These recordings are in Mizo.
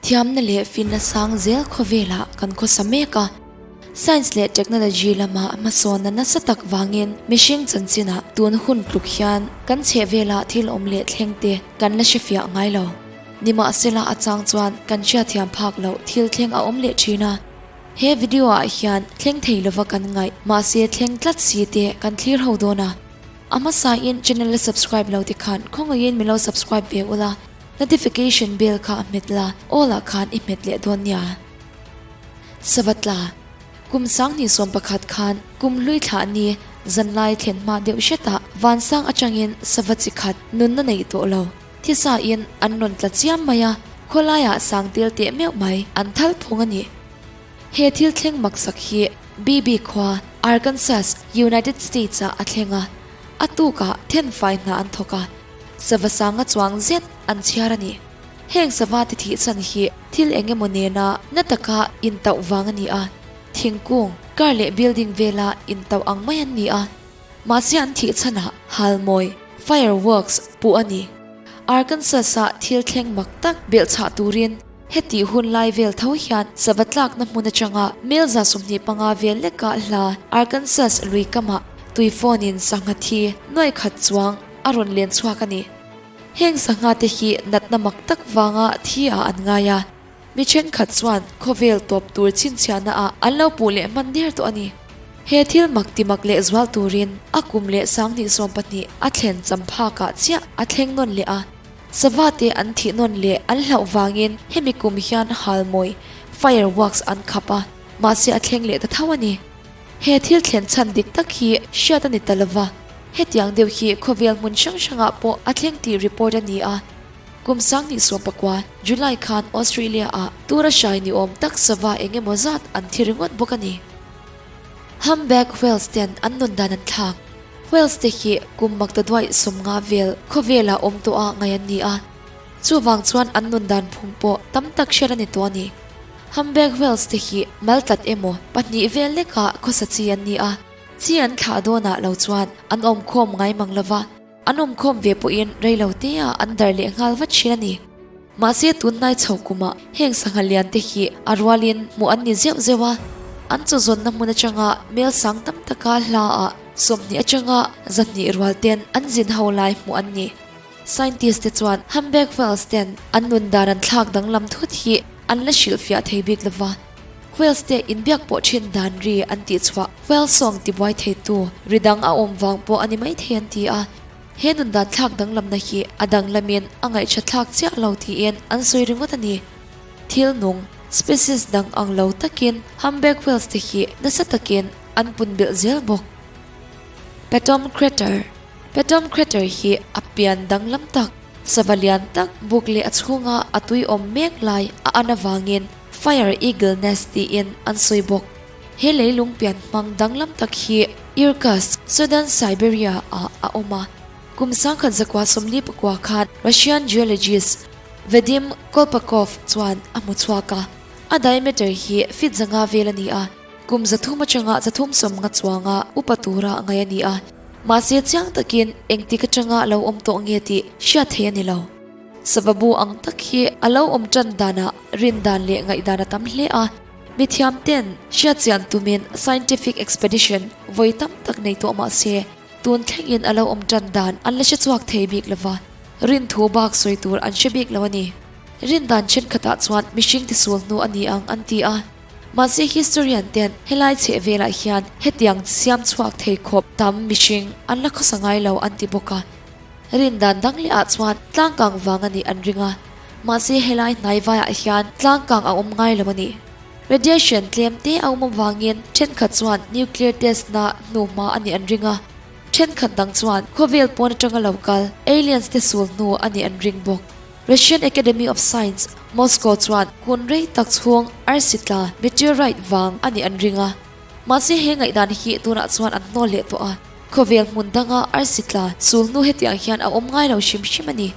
Thiamna leh finna sang zel khawvelah kan khawsa mek a. Science leh technology lama hmasawnna nasa tak vangin mihring chanchinah tun hun tluk hian kan chhehvelah thil awm leh thleng te kan la hrefiah ngai lo. Nimahsela a chang chuan kan hriatthiam phak loh thil thleng a awm leh thin a. He video ah hian thleng thei lova kan ngaih mahse thleng tlat si te kan thlir ho dawn a. A hmasa in channel la subscribe lo te khan khawngaihin min lo subscribe ve ula, notification bell kha a hmet la all ah khan i hmet leh dawn nia. Savatla, Kum 2011 khan kum hlui thlah ni zanlai thlen hma deuh hretah vansang atangin sava chi khat nunna nei tawh lo. Thisa in an rawn tla chiam mai a, khawlaiah sang tel teh meuh mai an thal phung a ni. He thil thleng maksak hi Beebe khua, Arkansas, United States ah a thleng a, a tukah thenfai hna an thawk a, sava sanga chuang zet an chhiar a ni. Heng sava ti thih chhan hi thil eng emaw nena na taka intauh vang a ni a, thingkung, car leh building vela intauh ang mai an ni a. Mahse an thih chhanah halmawi, fireworks, puh a ni. Arkansas-a thil thleng mak tak belhchhah turin heti hun lai vel tho hian sava tlakna hmun atanga mel 25 vel lekah hla Arkansas lui kamah tuifawnin sangha thi nuai khat chuang a rawn len chhuak a ni. Heng sangha te hi natna mak tak vanga thi ah an ngai a, mi thenkhat chuan khawvel tawp tur chhinchhiahna ah an lo puh leh hman der tawh a ni. He thil mak ti mak leh zual turin a kum leh 2020 a thlen cham phak ah chiah a thleng nawn leh a, sava te an thih nawn leh an hlauh vangin hemi kum hian halmawi, fireworks, an khap a, mahse a thleng leh ta tho a ni. He thil thlen chhan dik tak hi hriat a ni ta lova, hetiang deuh hi khawvel hmun hrang hrangah pawh a thleng tih report a ni a. Kum 2019, July khan Australia-ah tura hrai ni awm tak sava eng emaw zat an thi ringawt bawk a ni. Humpback whales ten an nun dan an thlak. Whales te hi kum maktaduaih 50 vel khawvelah awm tawh a ngaih an ni a, chuvang chuan an nun dan phung pawh tam tak hriat a ni tawh a ni. Humpback whales te hi mal tlat emaw pahnih vel lekah khawsa chi an ni a, chi an thlah dawnah lo chuan an awmkhawm ngai mang lova, an awmkhawm ve pawhin rei lo teah an dar leh nghal vat thin a ni. Mahse tunhnai chho kumah heng sangha lian te hi a rualin hmuh an ni zeuh zeuh a, an chawzawnna hmun atanga mel sang tam taka hla ah 20 atanga 200 rual ten an zin ho lai hmuh an ni. Scientist te chuan humpback whales ten an nun dan an thlak danglam thut hi an la hrilhfiah thei bik lova. Whales te inbiak pawh thin dan ri an tih chhuah whale song tibuai theitu ri dang a awm vang pawh a ni maithei an ti a. He nun dan thlak danglamna hi a danglamin a ngaihṭha thlak chiah lo tiin an sawi ringawt a ni. Thil nung, species, dang ang lo takin humpback whales te hi nasa takin an pun belh zel bawk. Patom Crater Patom Crater hi a pian danglam tak, sava lian tak buk leh a chhunga a tui awm mek lai a an avangin Fire Eagle Nest tiin an sawi bawk. He leilung pian hmang danglam tak hi Irkutsk, Southern Siberia ah a awm a. Kum 1949 khan Russian geologist Vadim Kolpakov chuan a hmu chhuak a. A diameter hi feet 500 vel a ni a, kum 300 atanga 350 chuanga upa tura ngaih a ni a. Mahse chiang takin engtik atanga lo awm tawh nge tih hriat theih a ni lo. Sava bu ang tak hi a lo awm tan danah rin dan leh ngaihdan a tam hle a. Mithiam ten hriatchian tumin scientific expedition vawi tam tak nei tawh mah se, tun thlengin a lo awm tan dan an la hre chhuak thei bik lova, rin thu bak sawi tur an hre bik lo a ni. Rin dan thenkhatah chuan mihring tisul hnu a ni ang an ti a. Mahse historian ten helai chheh velah hian hetiang siam chhuak thei khawp tam mihring an la khawsa ngai lo an ti bawk a. Rin dan dang leh ah chuan tlangkang vang a nih an ring a, mahse helai hnai vaiah hian tlangkang a awm ngai lo a ni. Radiation tlem te a awm avangin thenkhat chuan nuclear test na hnuhma a nih an ring a, thenkhat dang chuan khawvel pawn atanga lo kal aliens te sul hnu a nih an ring bawk. Russian Academy of Science, Moscow chuan kun rei tak chhung arsi tla, meteorite, vang a nih an ring a, mahse he ngaihdan hi tunah chuan an hnawl leh tawh a. Khawvel hmun danga arsi tla sul hnu hetiang hian a awm ngai lo hrim hrim a ni.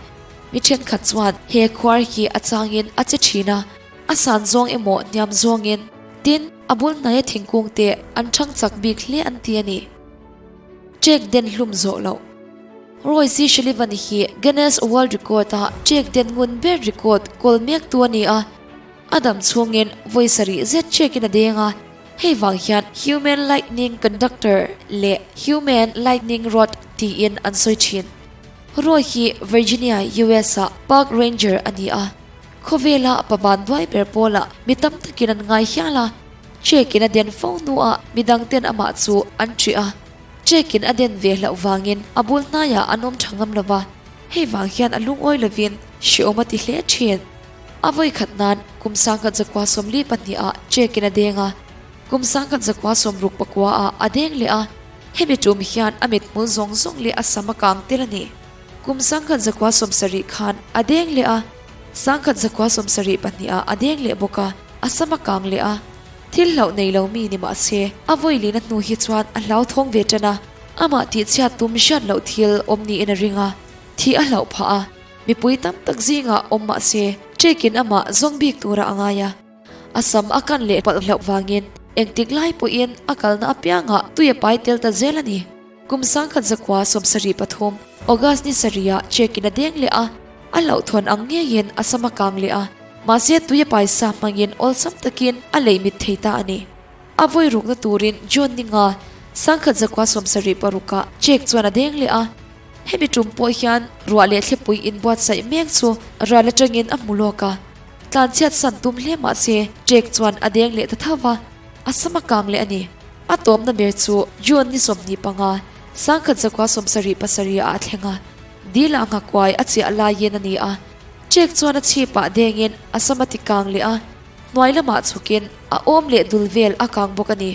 Mi thenkhat chuan he khuar hi a changin a che thin a, a san zawng emaw hniam zawngin, tin, a bul hnaia thingkung te an thang chak bik hle an ti a ni. Ṭek den hlum zawh loh. Roy C. Sullivan hi Guinness World Record-a ṭek den ngun ber record kawl mektu a ni a. A dam chhungin vawi sarih zet chekin a deng a, hei vang hian Human Lightning Conductor leh Human Lightning Rod tiin an sawi thin. Roy hi Virginia, US ah Park Ranger a ni a, khawvela pa vanduai ber pawlah mi tam takin an ngai hial a, chekin a den fo hnuah midangten amah chu an ṭih a. Chekin a den ve hlauh vangin a bul hnaiah an awm tha ngam lo va, hei vang hian a lungawi lovin hreawm a ti hle thin. A vawi khat nan kum 1942 ah chekin a deng a, kum 1966 ah a deng leh a, hemi tum hian a mithmul zawng zawng leh a sam a kang tel a ni. Kum 1970 khan a deng leh a, 1972 ah a deng leh bawk a, a sam a kang leh a. Thil hlauh nei lo mi ni mah se, a vawilina hnu hi chuan a hlauthawng ve tan a, amah tihchhiat tum hriat loh thil awm niin a ring a, thih a hlauh phah a, mipui tam tak zingah awm mah se, Jake-in amah zawng bik tura a ngai a, a sam a kan leh palh hlauh vangin engtik lai pawhin a kalna apiangah tui a pai tel ta zel a ni. Kum 1973, August ni sarihah Jake-in a deng leh a, A hlauhthawn ang ngeiin a sam a kang leh a, mahse tui a paisa hmangin awlsam takin a lei mit thei ta a ni. A vawi rukna turin John Ninga 1976 ah Jake chuan a deng leh a, hemi tum pawh hian ruah leh thlipui inbuatsaih mek chu ral atangin a hmu lawk a. Tlanchhiat san tum hle mahse Jake chuan a deng leh ta tho va, a sam a kang leh a ni. A tawpna ber chu June ni 25, 1977 ah a thleng a. Dil ah nghakuai a chiah laiin a ni a, Jake chuan a chhip ah dengin a sam a ti kang leh a, hnuai lamah chhukin a awm leh dul vel a kang bawk a ni.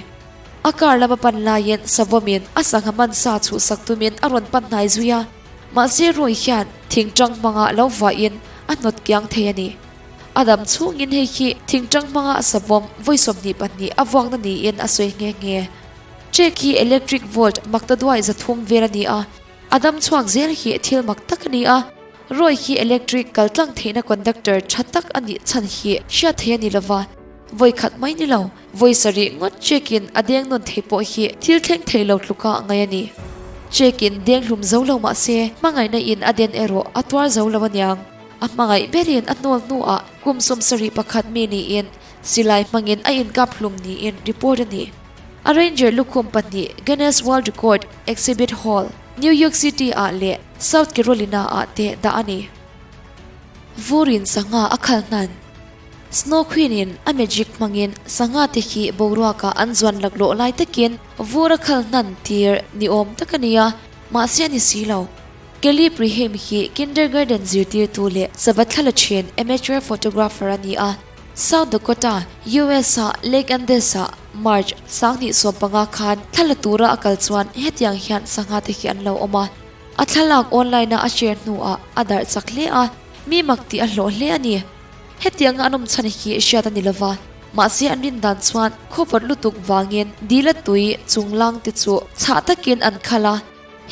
A car lama pan laiin savawmin a sangha man sa chhuhsak tumin a rawn pan hnai zui a, mahse Roy hian thingtang hmanga lo vuahin a hnawt kiang thei a ni. A dam chhungin hei hi thingtang hmanga savawm vawi 22 a vuakna niin a sawi nghe nghe. Jake hi electric volt maktaduai 300 vel a ni a, A dam chhuak zel hi thil mak tak a ni a, Roy hi electric kal tlang theihna conductor tha tak a nih chhan hi hriat thei a ni lova, vawi khat mai ni lo, vawi sarih ngawt Jake-in a deng nawn thei pawh hi thil thleng thei lo tluka ngaih a ni. Jake-in deng hlum zo lo mah se, hmangaihna in a den erawh a tuar zo lo aniang. A hmangaih berin a hnawl hnuah kum 71 mi niin silai hmangin a inkap hlum niin report a ni. A Ranger lukhum pahnih Guinness World Record Exhibit Hall, New York City ah leh South Carolina ah te dah a ni. Vurin sangha a khal hnan. Snow Queen in a magic hmangin sangha te hi boruakah an zuan laklawh lai takin vur a khal hnan tir ni awm tak a ni a, mahse a ni si lo. Kelly Preheim hi kindergarten zirtirtu leh sava thla la thin amateur photographer a ni a. South Dakota, US ah Lake Andes ah March 2015 khan thla la tura a kal chuan hetiang hian sangha te hi an lo awm a. A thlalak online a a share hnuah a darh chak hle a, mi mak tih a hlawh hle a ni. Hetianga an awm chhan hi hriat a ni lova, mahse an rin dan chuan khawpawt lutuk vangin dila tui chunglang te chu chhah takin an khal a.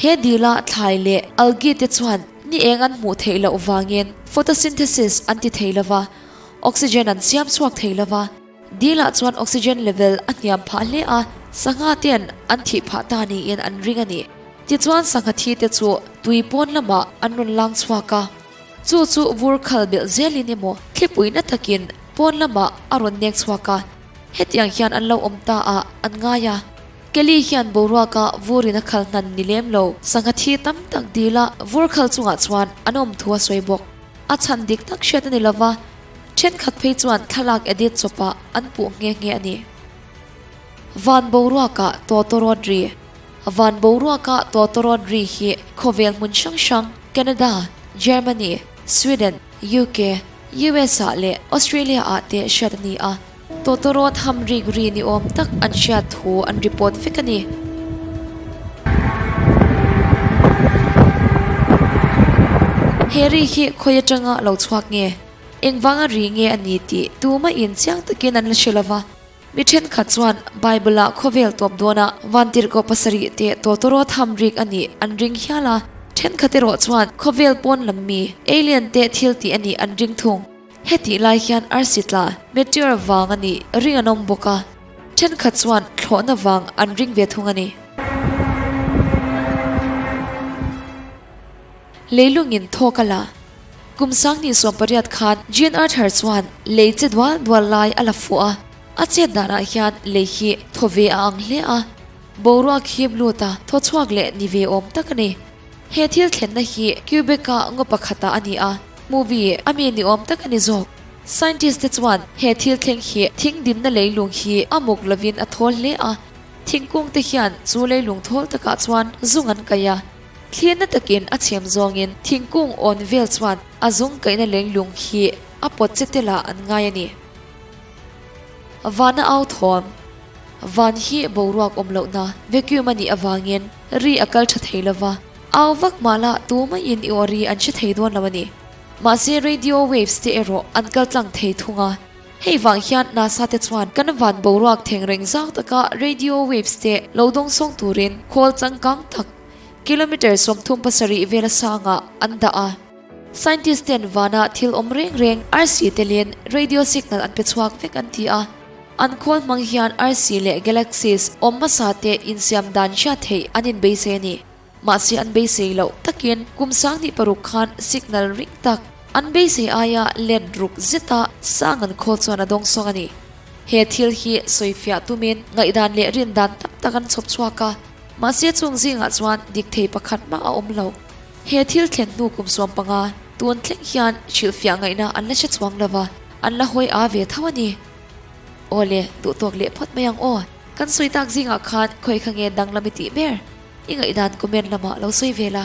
He dila thlai leh algae te chuan ni eng an hmuh theih loh vangin photosynthesis an ti thei lova, Oxygen an siam chhuak thei lo va, dilah chuan oxygen level a hniam phah hle a, sangha ten an thih phah ta niin an ring a ni. Tichuan sangha thi te chu tui pawn lamah an rawn lang chhuak a, chu chu vur khal belh zelin emaw thlipui na takin pawn lamah a rawn nek chhuak a, hetiang hian an lo awm ta ah an ngai a. Kelly hian boruaka vurin a khal hnan ni lem lo, sangha thi tam tak dila vur khal chungah chuan an awm thu a sawi bawk. A chhan dik tak hriat a ni lova, thenkhat phei chuan thlalak edit chawpah an puh nghe nghe a ni. Van boruaka tawtawrawt ri Van boruaka tawtawrawt ri hi khawvel hmun hrang hrang Canada, Germany, Sweden, UK, US ah leh Australia ah te hriat a ni a. Tawtawrawt ham rik ri ni awm tak an hriat thu an report vek a ni. He ri hi khawi atanga lo chhuak nge? Engvanga ri nge a ni tih tumahin chiang takin an la hre lova. Mi thenkhat chuan Bible-ah khawvel tawp dawna vantirhkoh pasarih te tawtawrawt ham rik a nih an ring hial a. Thenkhat erawh chuan khawvel pawn lam mi, alien te thil tih a nih an ring thung. Hetih lai hian arsi tla, meteor, vang a nih ring an awm bawk a, thenkhat chuan thlawhna vang an ring ve thung a ni. Leilungin thawk a la. Kum 2018 khan Jean Arthur chuan lei che dual dual lai a la fuh a, a chet danah hian lei hi thaw ve a ang hle a, boruak hip lut a thaw chhuak leh ni ve awm tak a ni. He thil thlenna hi Quebec-a ngaw pakhatah a ni a, movie a mi ni awm tak a ni zawk. Scientist te chuan he thil thleng hi thing dinna leilung hi a muk lovin a thawl hle a, thingkung te hian chu leilung thawl takah chuan zung an kaih a. Thlirna takin a chhem zawngin thingkung awn vel chuan a zung kaihna leilung hi a pawt che telah an ngai a ni. Vana au thawm, Van hi boruak awm lohna vacuum a nih avangin ri a kal tha thei lova, au vak mah la tu maiin i aw ri an hre thei dawn lo a ni. Mahse radio waves te erawh an kal tlang thei thung a. Hei vang hian NASA te chuan kan van boruak theng reng zau taka radio waves te lo dawngsawng turin khawl changkang tak kilometre 37 vela sangah an dah a. Scientist ten vana thil awm reng reng arsi telin radio signal an pe chhuak vek an ti a. An khawl hmang hian arsi leh galaxies awm hmasa te insiam dan hriat theih an inbeisei a ni. Mahse an beisei loh takin kum 2006 khan signal ring tak an beisei aia let ruk zeta sang an khawl chuan a dawngsawng a ni. He thil hi sawifiah tumin ngaihdan leh rindan tam tak an chhawp chhuak a, mahse chung zingah chuan dik thei pakhat mah a awm lo. He thil thlen hnu kum 15 tun thleng hian hrilhfiah ngaihna an la hre chuang lo va, an la hawi a ve tho a ni. Awle, duhtawk leh phawt mai ang aw. Kan sawi tak zingah khan khawi kha nge danglam i tih ber? I ngaihdan comment lamah lo sawi ve la,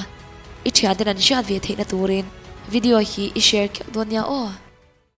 i thianten an hriat ve theihna turin video hi i share keuh dawn nia aw.